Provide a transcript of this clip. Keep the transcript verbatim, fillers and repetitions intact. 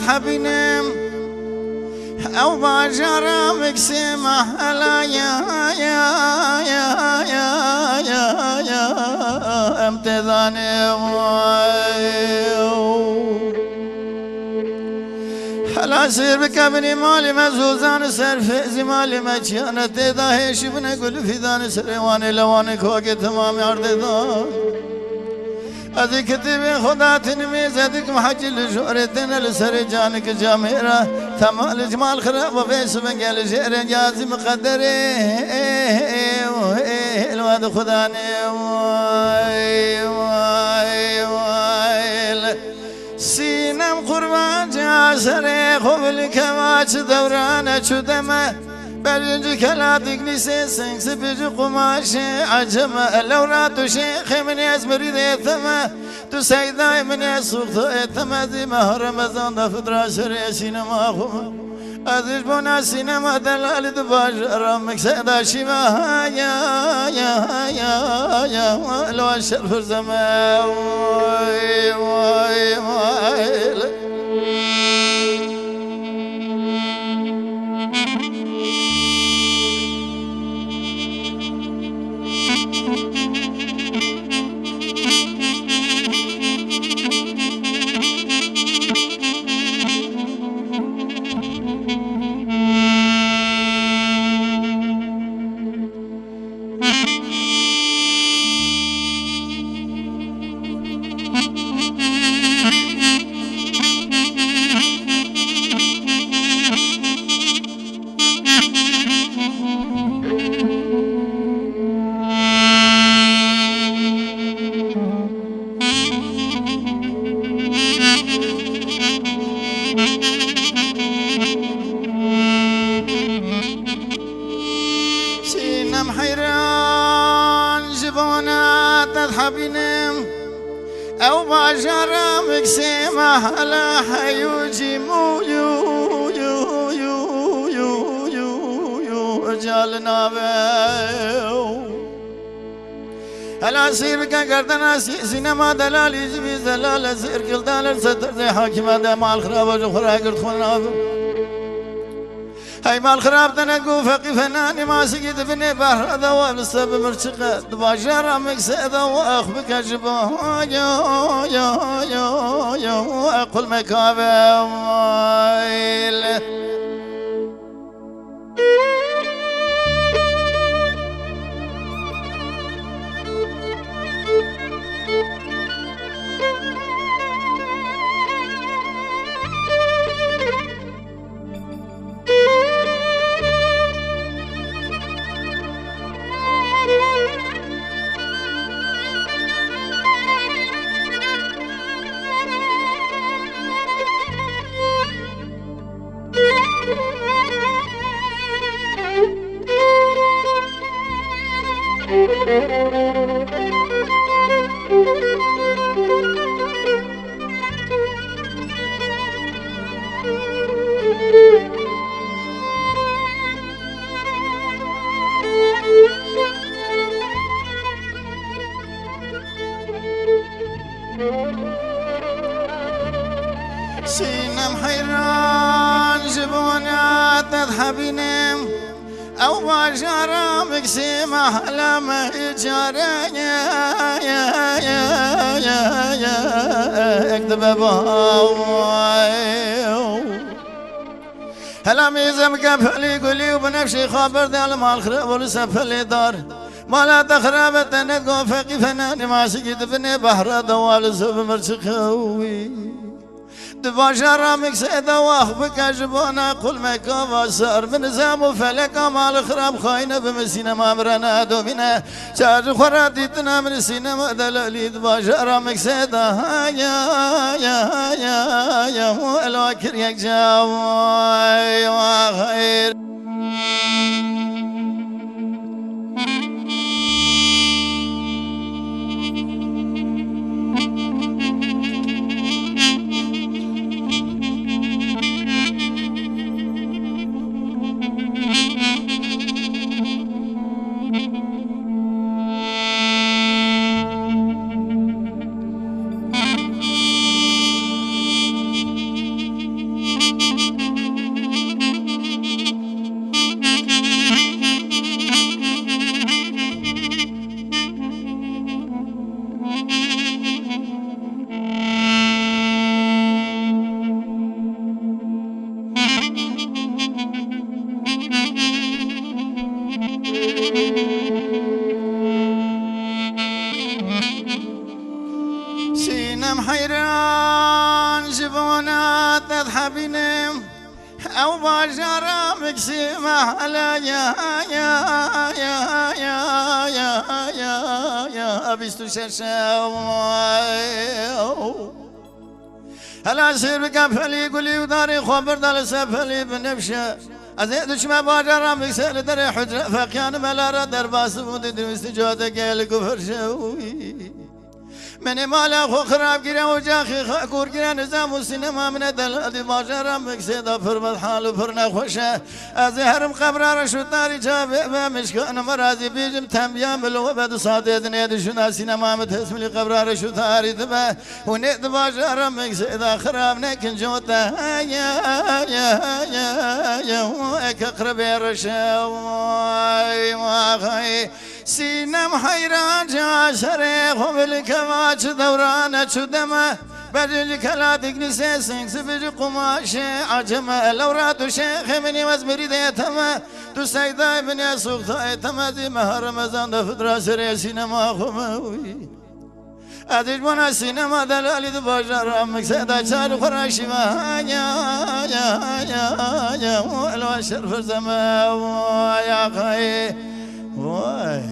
hebînim. Ew bajara miksê mehela ya, ya, ya, em tê danê. Hela sêr bike binê malê me zozan û serfêzî malê me çiyane tê da hêşî bine gul û fîdanê serê wanê lewanê kokê temamê erdê da. Ez ê kitêbê xwe datinimê, ez ê dikim hecî li jorê têne li serê canik camêra. Tema li cimal xirab vê sibenge li jêrê cazî miqederê. Li we di xudanê. Way, way, way. Sînem qurban ca serê xwe bilkeva çi dewrane çi deme. Berinci kela diglîsê seng sipî ji qumaşê eceme. Lewra tu şêxê min ez mirîdê te me. Tu seydayê min ez suxtoyê te me. Dî meha Remezan de fitra serê sînema xwe. Ez ji bona sînema delalî di bajara mikseda şîva. Ya, ya, ya, ya, ya. Lo şerf zeme. Vay, vay, vay. Sînem heyran ji bona te dihebînim. Ew bajara miksê me hela heyû cîmû yû, yû, yû, yû, yû, yû, ca li nave. Hela sîr bike gerdena sî-, sînema delalî ji vî zelale sîr kildan li ser terzê hakîme de mal xiraba ji xwe ragirt xwe nabim. Hey mal xirab tene ku feqî fena nîmasikî di binê behra de wa li se bi mirçiqe. Di bajara miksê de wa ex bike ji bo. Ya, ya, ya, ya, ya, equl me kave. Vay. Sînem heyran ji bona te dihebînim. Ew bajara miksê me hela me îcare ek dibe baw. Hela mêze bike pelê gulî û binefşê xwe berde li mal xirab û li ser pelê dar. Mala te xirab e, te nedgo feqî fena nîmasikî di binê behra de wa li zû bi mirçiqewî. Di bajara miksê de wax bike ji bona qulmeka va sar. Min zam û feleka mal xirab xayne bi min sînema min re nadomîne. Çar ji xwe re dîtina min sînema delalî di bajara miksê de. Ha, ya, ya, ya, ya, elwa kir yek ca. Vay, vay, xeyr. Hebînim, ew bajara miksî mehele ya, ya, ya, bîst û şeş ew. Hela sêr bike pelî gulî û darê xwe birda li ser pelî binifşe. Ez ê diçime bajara miksê li derê hucre feqiyane me lara derbasî bû, di dirwîstî cadekê li gufirşe. Min ê mala xwe xirab kire, ocaxê xwe kûr kire, nizam û sînema min e delal di bajara miksê de pir bedhal û pir nexweş e. Ez ê herim qebra reş û tarî çavê ve mişkanim razî bîjim, tembiya min li we be du saetê dinê dişuna sînema min tesmîlî qebra reş û tarî dibe. Hûn ê di bajara miksê de xirab nekin cota. Eke qiribê reşe. Vay, vay. Sînem heyran ca serê xwe bilkeva çi dewrane çi deme. Bejil kela dignisê sing sibij qumaşê aceme. Lewra tu şêxê min ê wez mirîdê teme. Tu seydayê min ê suxtayê teme. Zî meha Remezan de fitra serê sînema xwe me. Ez ê ji bona sînema delalî di bajara miksê de çar xwe re şîva. Ya, ya, ya, ya, elwa şerf zeme, ya xayê. Vay.